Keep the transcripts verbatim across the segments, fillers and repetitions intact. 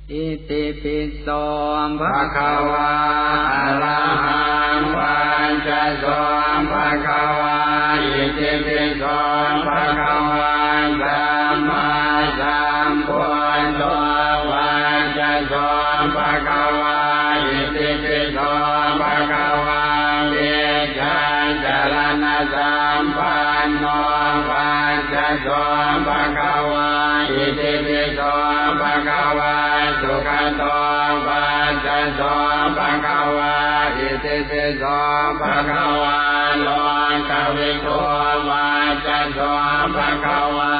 Itipi so bhagavā arahaṃ vacca so bhagavā. Itipi so bhagavā sammāsambuddho vacca so bhagavā. Itipi so bhagavā vijjācaraṇasampanno vacca so bhagavā. Itipi so bhagavā sugato vacca so bhagavā. Itipi so bhagavā lokavidū vacca so bhagavā.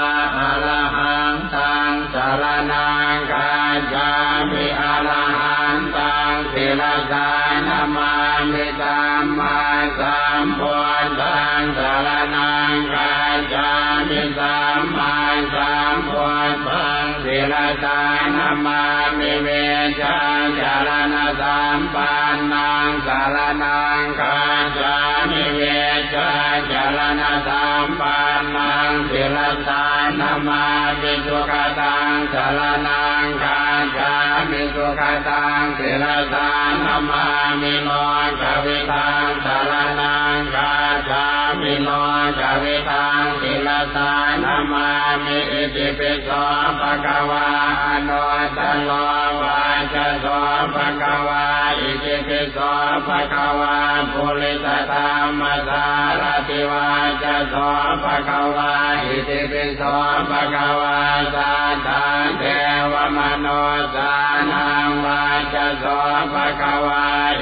Arahantaṃ saraṇaṃ gacchāmi. Arahantaṃ sirasā namāmi. Sammāsambuddhaṃ saraṇaṃ gacchāmi. Sammāsambuddhaṃ sirasā namāmi. Vijjācaraṇasampannaṃ saraṇaṃ gacchāmi. Vijjācaraṇasampannaṃ sirasā namāmi. Sugataṃ saraṇaṃ gacchāmi. Sugataṃ sirasā namāmi. Lokavidaṃ saraṇaṃ gacchāmi. Lokavidaṃ sirasā namāmi. Itipi so bhagavā anuttaro vacca so bhagavā. Itipi so bhagavā purisadammasārathi vacca so bhagavā. Itipi so bhagavā satthā devamanussānaṃ vacca so bhagavā.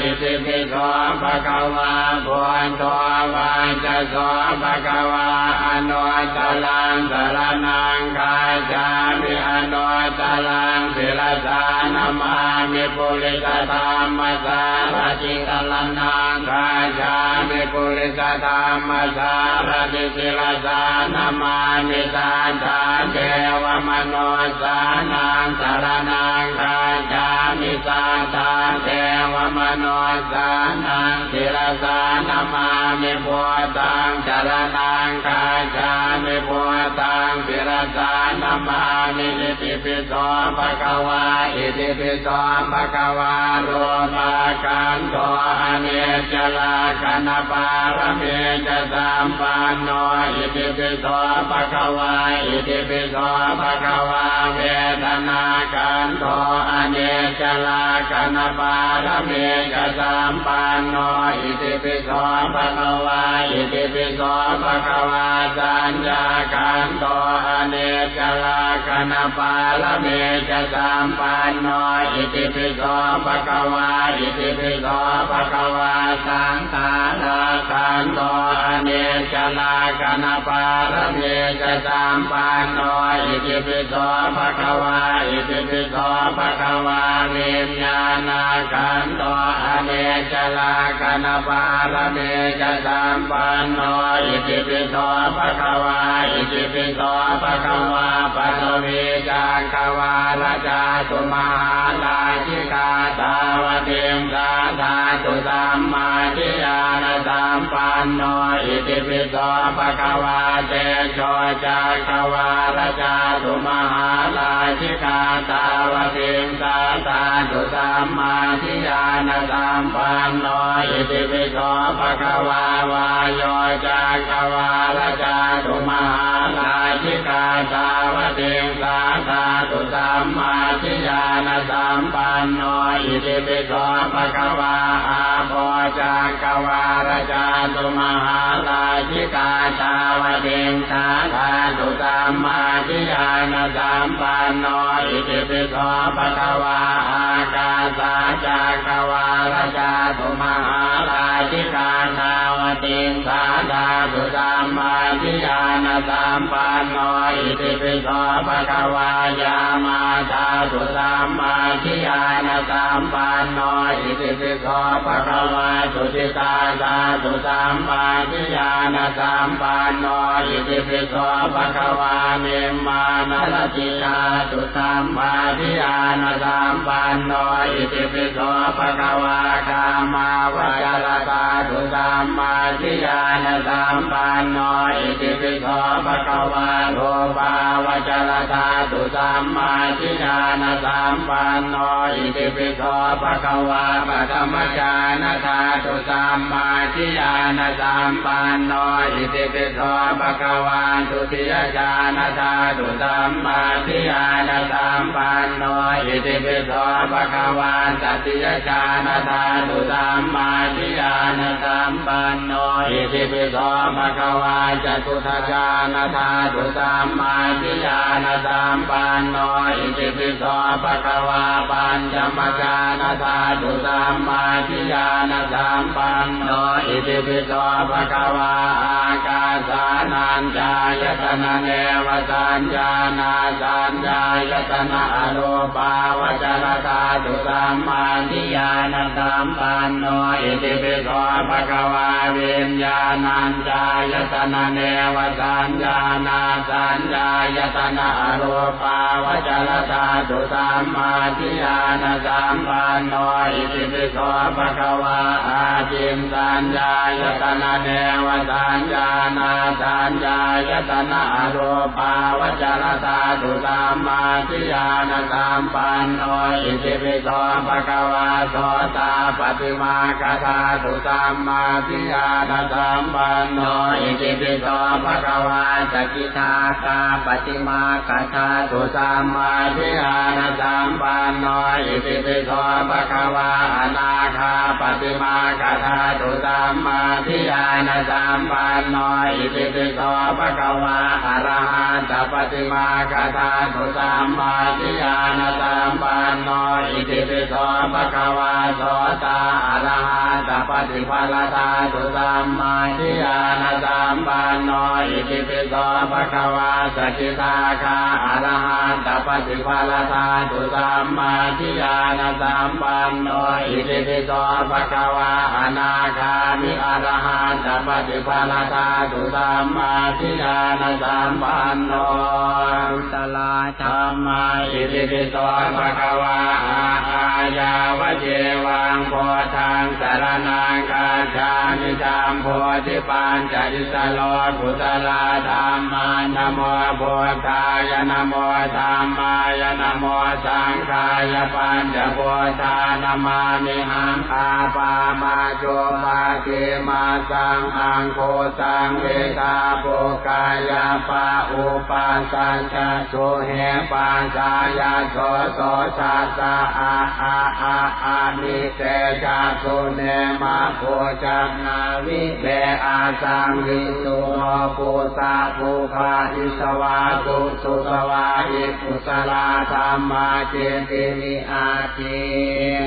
Itipi so bhagavā buddho vacca so bhagavā. Anuttaraṃ saraṇaṃ gacchāmi. Anuttaraṃ sirasā namāmi. Purisadammasārathi saraṇaṃ gacchāmi. Purisadammasārathi sirasā namāmi. Satthā devamanussānaṃ saraṇaṃ gacchāmi. Satthā devamanussānaṃ sirasā namāmi. Buddhaṃ saraṇaṃ gacchāmi. Buddhaṃ sirasā namāmi. Itipi so bhagavā. Itipi so bhagavā rūpakkhandho aniccalakkhaṇapāramī ca sampanno. Itipi so bhagavā. Itipi so bhagavā vedanākkhandho aniccalakkhaṇapāramī ca sampanno. Itipi so bhagavā. Itipi so bhagavā saññākkhandho aniccalakkhaṇapāramī ca sampanno. Itipi so bhagavā. Itipi so bhagavā saṅkhārakkhandho aniccalakkhaṇapāramī ca sampanno. Itipi so bhagavā. Itipi so bhagavā viññāṇakkhandho aniccalakkhaṇapāramī ca sampanno. Itipi so bhagavā. Itipi so bhagavā paṭhavīcakkavāḷacātumahārājikā tāvatiṃsā dhātu sammādiyānasampanno. Itipi so bhagavā tejocakkavāḷacātumahārājikā tāvatiṃsā dhātu sammādiyānasampanno. Itipi so bhagavā vāyocakkavāḷacātumahārājikā tāvatiṃsā dhātu sammādiyānasampanno. Itipi so bhagavā āpocakkavāḷacātumahārājikā tāvatiṃsā dhātu sammādiyānasampanno. Itipi so bhagavā ākāsacakkavāḷacātumahārājikā tāvatiṃsā dhātu sammādiyānasampanno. Itipi so bhagavā yāmā dhātu sammādiyānasampanno. Itipi so bhagavā tusitā dhātu sammādiyānasampanno. Itipi so bhagavā nimmānarati dhātu sammādiyānasampanno. Itipi so bhagavā kāmāvacaradhātu sammādiyānasampanno. Itipi so bhagavā rūpāvacaradhātu sammādiyānasampanno. Itipi so bhagavā paṭhamajhānadhātu sammādiyānasampanno. Itipi so bhagavā dutiyajhānadhātu sammādiyānasampanno. Itipi so bhagavā tatiyajhānadhātu sammādiyānasampanno. Itipi so bhagavā catutthajhānadhātu sammādiyānasampanno. Itipi so bhagavā pañcamajhānadhātu sammādiyānasampanno. Itipi so bhagavā ākāsānañcāyatananevasaññānāsaññāyatana arūpāvacaradhātu sammādiyānasampanno. Itipi so bhagavā viññāṇañcāyatananevasaññānāsaññāyatana arūpāvacaradhātu sammādiyānasampanno. Itipi so bhagavā ākiñcaññāyatananevasaññānāsaññāyatana arūpāvacaradhātu sammādiyānasampanno. Itipi so bhagavā sotāpaṭimaggadhātu sammādiyānasampanno. Itipi so bhagavā sakidāgāpaṭimaggadhātu sammādiyānasampanno. Itipi so bhagavā anāgāpaṭimaggadhātu sammādiyānasampanno. Itipi so bhagavā arahattapaṭimaggadhātu sammādiyānasampanno. Itipi so bhagavā sotā arahattapaṭiphaladhātu sammādiyānasampanno. Itipi so bhagavā sakidāgā arahattapaṭiphaladhātu sammādiyānasampanno. Itipi so bhagavā anāgāmi arahattapaṭiphaladhātu sammādiyānasampanno. Kusalā dhammā. Itipi so bhagavā a ā yāvajīvaṃ buddhaṃ saraṇaṃ gacchāmi. Jambudīpañca issaro kusalā dhammā. Namo buddhāya, namo dhammāya, namo saṅghāya, pañca buddhā namāmihaṃ. A pā ma cu pa dī ma saṃ aṃ khu saṃ vi dhā pu ka ya pa u pa sa ca su he pa sā ya so so sa sa a a a a ni te ja su ne ma bhū ca nā vi ve a saṃ vi su no pu sa pu bha i svā su su svā i. Kusalā dhammā citti vi atthi.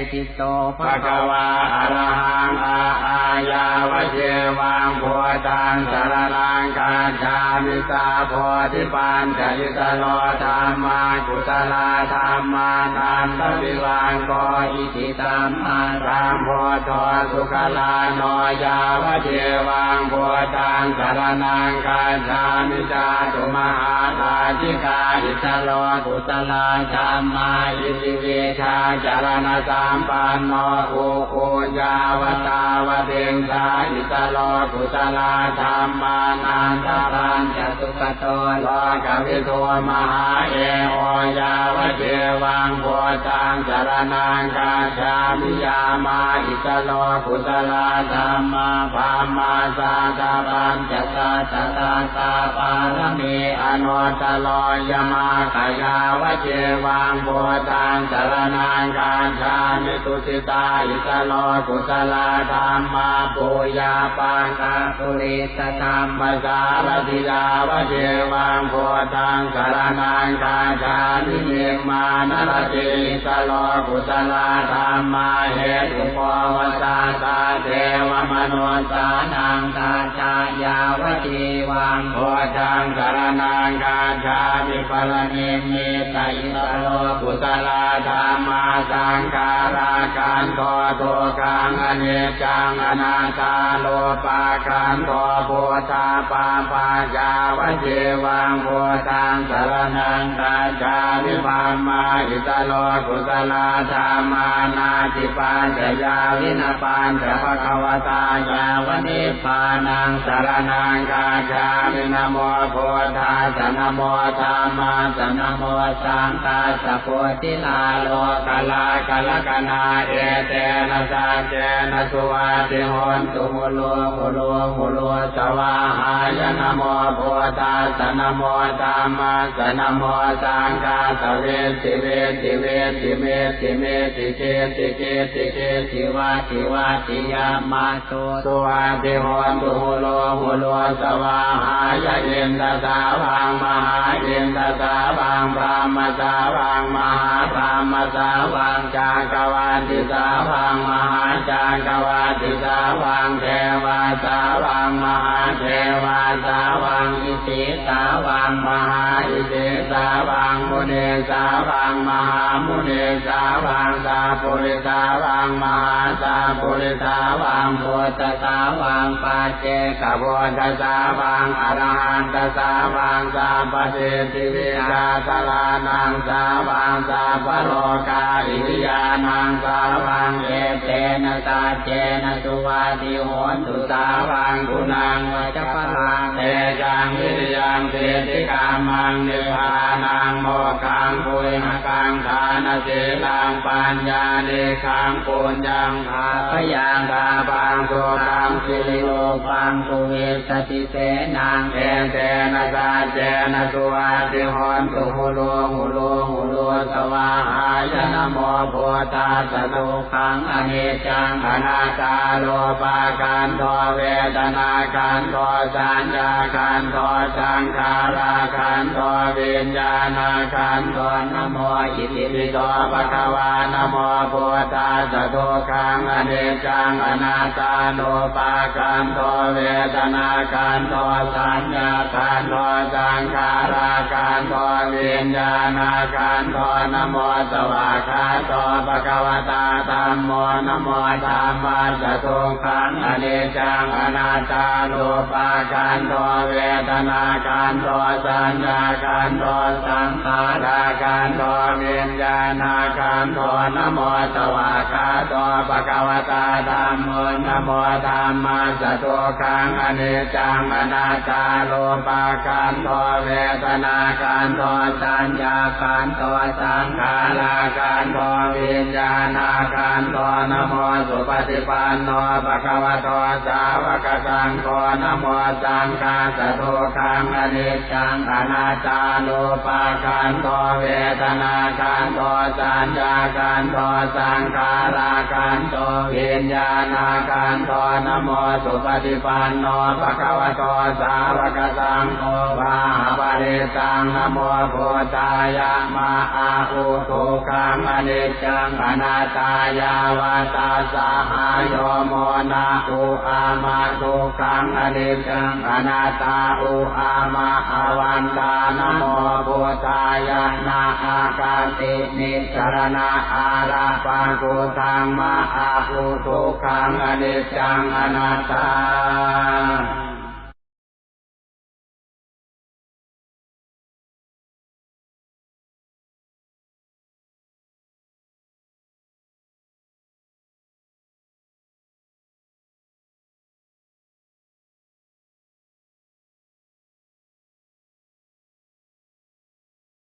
Itipi so bhagavā arahaṃ a ā yāvajīvaṃ buddhaṃ saraṇaṃ gacchāmi. Sā bodhipañca issaro dhammā kusalā dhammā nandavivaṅko iti sammāsambuddho sugalāno yāvajīvaṃ buddhaṃ saraṇaṃ gacchāmi. Cātumahārājikā issaro kusalā dhammā iti vijjācaraṇasampanno u u yāva tāvatiṃsā issaro kusalā dhammā nanda pañca sugato lokavidū mahā e o yāvajīvaṃ buddhaṃ saraṇaṃ gacchāmi. Yāmā issaro kusalā dhammā brahmā satta pañca satta sattā pāramī anuttaro ya ma ka yāvajīvaṃ buddhaṃ saraṇaṃ gacchāmi. Tusitā issaro kusalā dhammā pu ya pa ka purisadammasārathi yāvajīvaṃ buddhaṃ saraṇaṃ gacchāmi. Nimmānaratī issaro kusalā dhammā hetu pova satthā devamanussānaṃ tathā yāvajīvaṃ buddhaṃ saraṇaṃ gacchāmi. Paranimmitayissaro kusalā dhammā saṅkhārakkhandho dukkhaṃ aniccaṃ anattā rūpakkhandho buddhapapha yāvajīvaṃ buddhaṃ saraṇaṃ gacchāmi. Brahmayissaro kusalā dhammā natthi paccayā vina pañca bhagavatā yāva nibbānaṃ saraṇaṃ gacchāmi. Namo buddhassa, namo dhammassa, namo saṅghassa. Buddhilā lokalā karakanā etena saccena suvatthi hontu hulū hulū hulū svāhāya. Namo buddhassa, namo dhammassa, namo saṅghassa. Vitti vitti vitti mitti mitti citti citti citti vatti vatti yamā suvatthi hontu hulū hulū svāhāya. Indasāvaṃ mahāindasāvaṃ brahmasāvaṃ mahābrahmasāvaṃ cakkavattisāvaṃ mahācakkavattisāvaṃ devāsāvaṃ mahādevāsāvaṃ isī sāvaṃ mahāisīsāvaṃ munisāvaṃ mahāmunisāvaṃ sappurisasāvaṃ mahāsappurisasāvaṃ buddhasāvaṃ paccekabuddhasāvaṃ arahantasāvaṃ sabbasiddhivijjādharānaṃ sāvaṃ sabbalokā iriyānaṃ sāvaṃ etena saccena suvatthi hontu. Sāvaṃ guṇaṃ vajabalaṃ tejaṃ viriyaṃ siddhikammaṃ nibbānaṃ mokkhaṃ guyhakaṃ dānaṃ sīlaṃ paññānikkhaṃ puññaṃ bhāgyaṃ tappaṃ sukhaṃ sirirūpaṃ catuvīsatisenaṃ etena saccena suvatthi hontu hulū hulū hulū svāhāya. Namo buddhassa, dukkhaṃ aniccaṃ anattā rūpakkhandho vedanākkhandho saññākkhandho saṅkhārakkhandho viññāṇakkhandho. Namo itipi so bhagavā. Namo buddhassa, dukkhaṃ aniccaṃ anattā rūpakkhandho vedanākkhandho saññākkhandho saṅkhārakkhandho viññāṇakkhandho. Namo svākkhāto bhagavatā dhammo. Namo dhammassa, dukkhaṃ aniccaṃ anattā rūpakkhandho vedanākkhandho saññākkhandho saṅkhārakkhandho viññāṇakkhandho. Namo svākkhāto bhagavatā dhammo. Namo dhammassa, dukkhaṃ aniccaṃ anattā rūpakkhandho vedanākkhandho saññākkhandho saṅkhārakkhandho viññāṇakkhandho. Namo supaṭipanno bhagavato sāvakasaṅgho. Namo saṅghassa, dukkhaṃ aniccaṃ anattā rūpakkhandho vedanākkhandho saññākkhandho saṅkhārakkhandho viññāṇakkhandho. Namo supaṭipanno bhagavato sāvakasaṅgho vāhaparittaṃ. Namo buddhāya. Ma a u dukkhaṃ aniccaṃ anattā yāva tassa hāyo mo na u a ma dukkhaṃ aniccaṃ anattā u a ma avantā. Namo buddhāya. Na a ka ti ni saraṇa a ra pa ku dhaṃ ma a u dukkhaṃ aniccaṃ anattā.